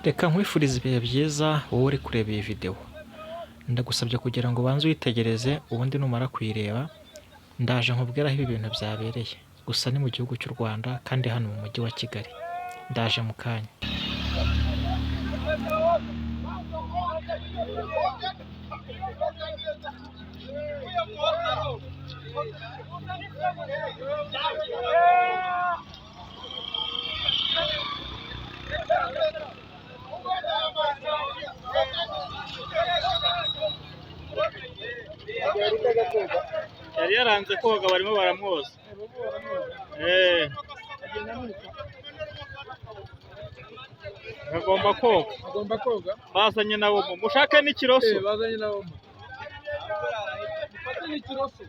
Reka nkwifurize ibihe byiza wowe uri kureba iyi videwo, ndagusabye kugira ngo ubanze uyitegereze ubundi numara kuyireba ndaje nkubwire aho ibi bintu byabereye, gusa ni mu gihugu cy'u Rwanda kandi hano mu mujyi wa Kigali, ndaje mu kanya. Yari yaranze koga barimo baramwoza. Agomba koga. Agomba koga. Bazanye na bomo. Mushake n'ikiroso. Bazanye na bomo. Mufate n'ikiroso.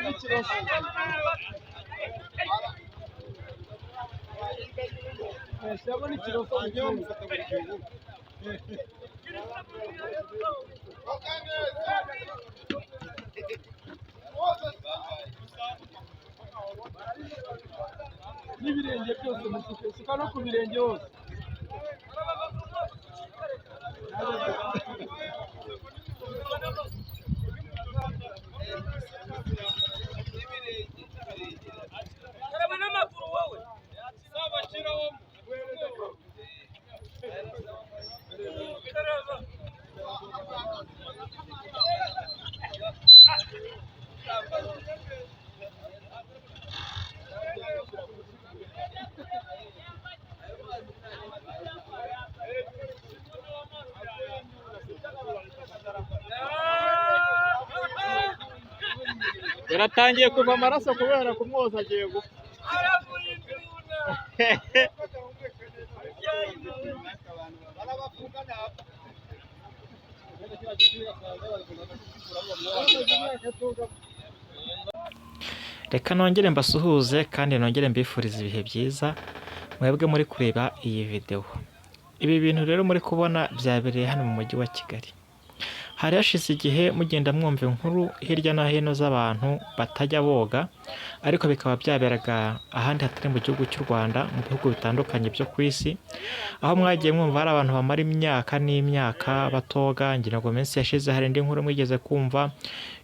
N'ikiroso. Shyiramo n'ikiroso mu gihugu. N'ibirenge byose musuke, suka no ku birenge hose. Karaba n'amaguru wowe. Karaba. Yaratangiye kuva amaraso kubera kumwoza agiye gupfa. Aravuye induna. Reka nongere mbasuhuze kandi nongere mbifurize ibihe byiza mwebwe muri kureba iyi videwo. Ibi bintu rero muri kubona byabereye hano mu mujyi wa Kigali. Hari hashize igihe mugenda mwumva inkuru hirya no hino z'abantu batajya boga ariko bikaba byaberaga ahandi hatari mu gihugu cy'u Rwanda, mu bihugu bitandukanye byo ku isi, aho mwagiye mwumva hari abantu bamara imyaka n'imyaka batoga, ngira ngo mu minsi yashize hari indi nkuru mwigeze kumva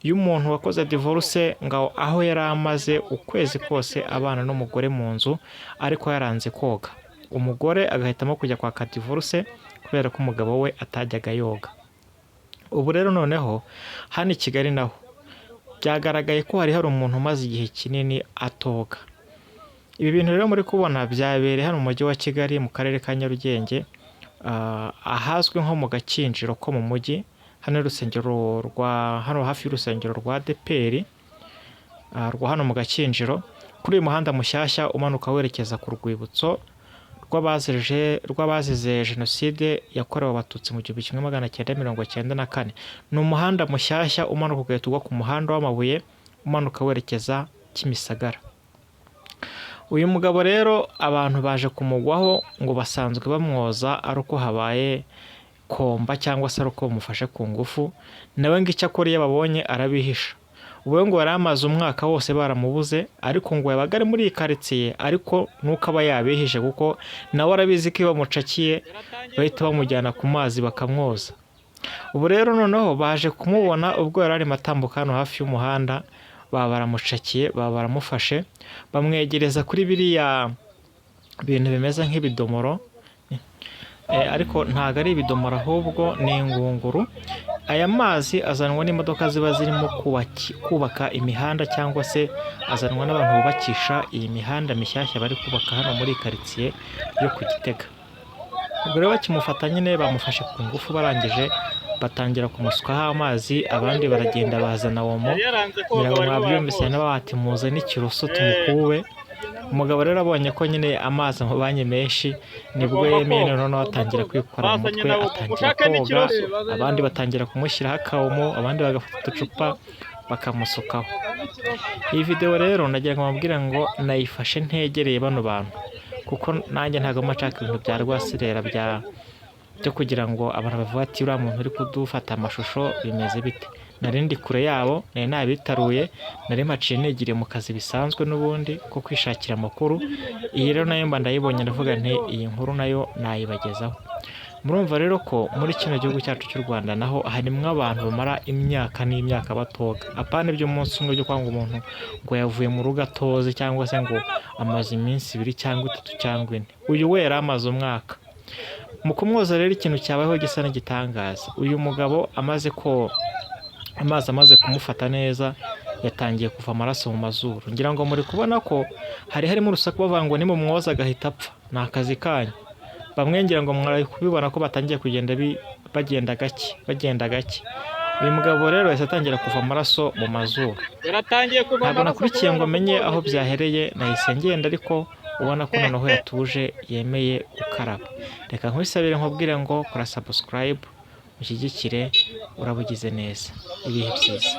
y'umuntu wakoze divorce ngo aho yari amaze ukwezi kose abana n'umugore mu nzu ariko yaranze koga, umugore agahitamo kujya kwaka divorce kubera ko umugabo we atajyaga yoga. Ubu rero noneho hano i Kigali naho byagaragaye ko hari hari umuntu umaze igihe kinini atoga. Ibi bintu rero muri kubona byabereye hano mu mujyi wa Kigali mu karere ka Nyarugenge, ahazwi nko mu Gakinjiro ko mu mujyi, hano urusengero rwa hano hafi y'urusengero rwa ADEPR rwa hano mu Gakinjiro, kuri uyu muhanda mushyashya umanuka werekeza ku rwibutso rw'abazize Jenoside yakorewe Abatutsi mu 1994. Ni umuhanda mushyashya umanuka ugahita ugwa ku muhanda w'amabuye umanuka werekeza Kimisagara. Uyu mugabo rero abantu baje kumugwaho ngo basanzwe bamwoza ari uko habaye komba cyangwa se ari uko bamufashe ku ngufu, nawe ngo icyo akora iyo ababonye arabihisha. Ubu ngo yari amaze umwaka wose baramubuze ariko ngo yabaga ari muri iyi karitsiye ariko nuko aba yabihishe kuko nawe arabizi ko iyo bamucakiye bahita bamujyana ku mazi bakamwoza. Ubu rero noneho baje kumubona ubwo yari arimo atambuka hano hafi y'umuhanda, baba baramucakiye, baba baramufashe, bamwegereza kuri biriya bintu bimeze nk'ibidomoro, ariko ntabwo ari ibidomoro ahubwo ni ingunguru. Aya mazi azanwa n'imodoka ziba zirimo kubaka imihanda cyangwa se azanwa n'abantu bubakisha iyi mihanda mishyashya bari kubaka hano muri karitsiye yo ku Gitega. Ubwo rero bakimufata nyine bamufashe ku ngufu barangije batangira kumusukaho amazi, abandi baragenda bazana omo, Yari yaranze koga ngira ngo barimo mwabyumvise baramwoza. nabo bati muzane ikiroso tumukube. Umugabo rero abonye ko nyine amazi amubanye menshi nibwo Agomba yemeye koga. noneho atangira kwikora mu Bazanye mutwe na bomo. atangira Mushake koga, n'ikiroso. abandi batangira kumushyiraho akawomo, abandi bagafata uducupa bakamusukaho. Iyi videwo rero nagira ngo mbabwire ngo nayifashe ntegereye bano bantu kuko nanjye ntabwo mba nshaka ibintu bya rwaserera byo kugira ngo abantu bavuge ati uriya muntu uri kudufata amashusho bimeze bite. Nari ndi kure yabo, nari nabitaruye, nari mpaciye nigiriye mu kazi bisanzwe n'ubundi ko kwishakira amakuru. Iyi rero nayo mba ndayibonye, ndavuga nti iyi nkuru nayo nayibagezaho. Murumva rero ko muri kino gihugu cyacu cy'u Rwanda naho harimwo abantu bamara imyaka n'imyaka batoga, apana iby'umunsi umwe byo kwanga umuntu ngo yavuye mu rugo atoze, cyangwa se ngo amaze iminsi 2 cyangwa 3 cyangwa 4. Uyu we yari amaze umwaka. Mu kumwoza rero ikintu cyabayeho gisa n'igitangaza, uyu mugabo amaze ko amazi amaze kumufata neza yatangiye kuva amaraso mu mazuru. Ngira ngo muri kubona ko hari harimo urusaku bavuga ngo nimumwoza agahita apfa, ni akazi kanyu. Bamwe ngira ngo mwari kubibona ko batangiye kugenda bagenda gake, bagenda gake. Uyu mugabo rero yahise atangira kuva amaraso mu mazuru. Yaratangiye kuva Ntabwo amaraso nakurikiye ngo kubera menye aho kukoza. byahereye, nahise ngenda, ariko ubona ko noneho yatuje yemeye gukaraba. Reka nkwisabire nkubwire ngo kora subscribe, ushyigikire, urabugize neza. Ibihe byiza.